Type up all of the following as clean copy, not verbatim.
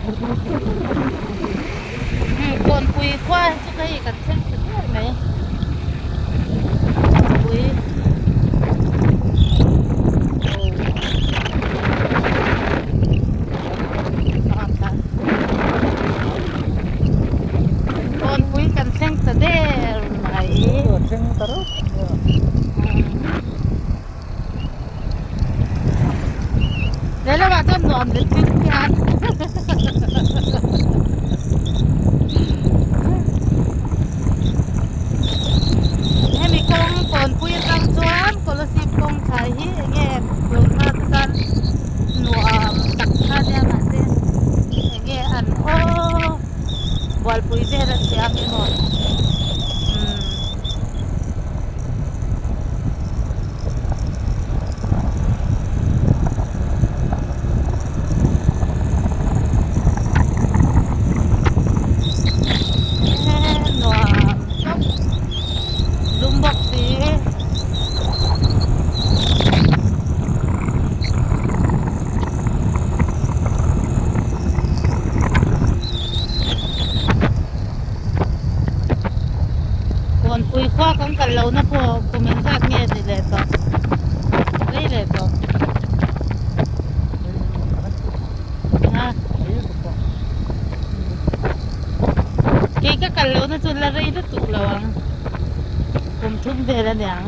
Umm Kawnpui khua hi chu hei kan thleng ta der mai Kawnpui Kawnpui kan thleng ta der mai. Thleng ta reuh. Lehlamah chuan nuam let tling hian hemi kawng kawnpui atang chuan Kolasib kawng thlai hi enge tunhma te tan nuam tak kha nia mahse enge an aw bualpui vel an ti ang emaw umm. Nuam tawp lum bawk si Kawnpui khua kan kal lohna pawh kum engzat nge ni leh tawh rei leh tawh a kei ka kal lohna chu la rei lutuk lo ang kum thum vel a niang.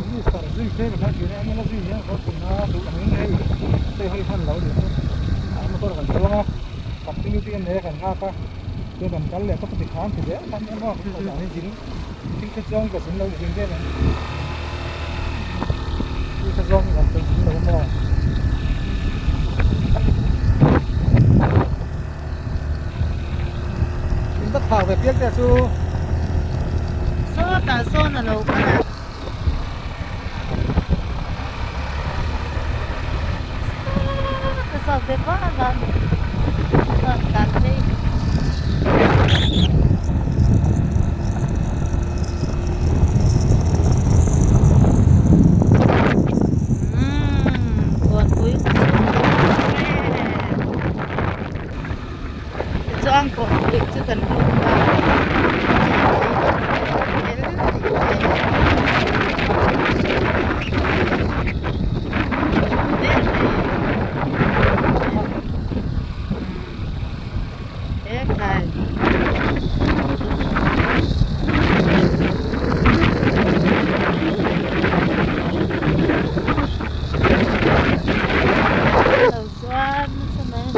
Chuan kan kal leh tawp a ti khan ti zel khan emaw kan kal dan hi zin thil kha chuang ka zin lo zin vel ang thil kha chuang kan ka zin lo maw in ta phak ve piak te chu sawtah sawn a lo kal a sawt ve vak a chuan tlan phei umm kawnpui Tichuan kawngpui chu kan lut ta Chuan nasa mai.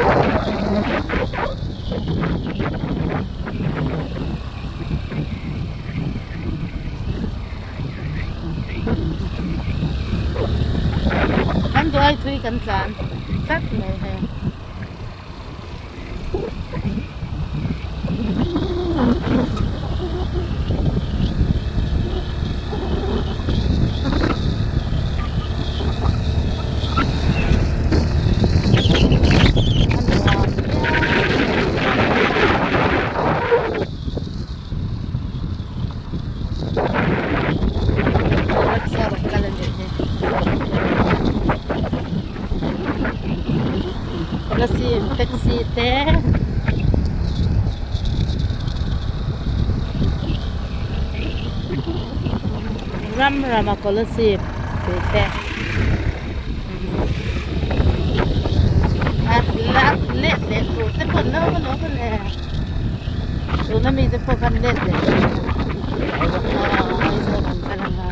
Kan duai thui kan tlan tlat mai hei. Taxi te ram rama Kolasib tih te a let leh tur te pawh an lo awm alawm mawle tuna mi te pawh khan let leh tur aw Aizawl an kal ang a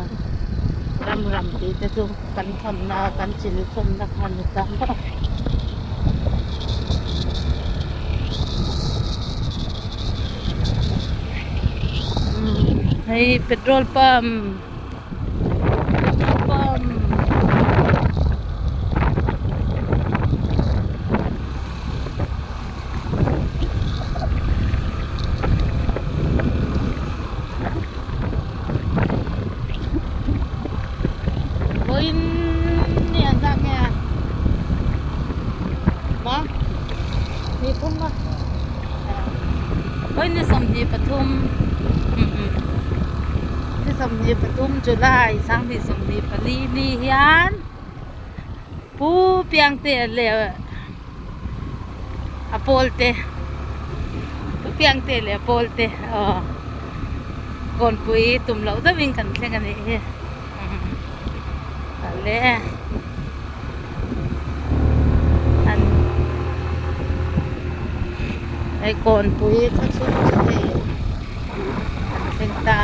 ram ram tih te chu kan thawmna kan chil thawmna kha a ni ta maw. Hei petrol pump petrol pump vawiin ni an zak nge a maw ni thum a. Vawi ni 23 ni 23 July 2024 ni hian Pu Piangtea leh a pawl te. Piangte leh Pawlte aw Kawnpui tum loh deuhin kan thleng a nih hi ale an hei Kawnpui khaw chhung chu hei an thleng ta.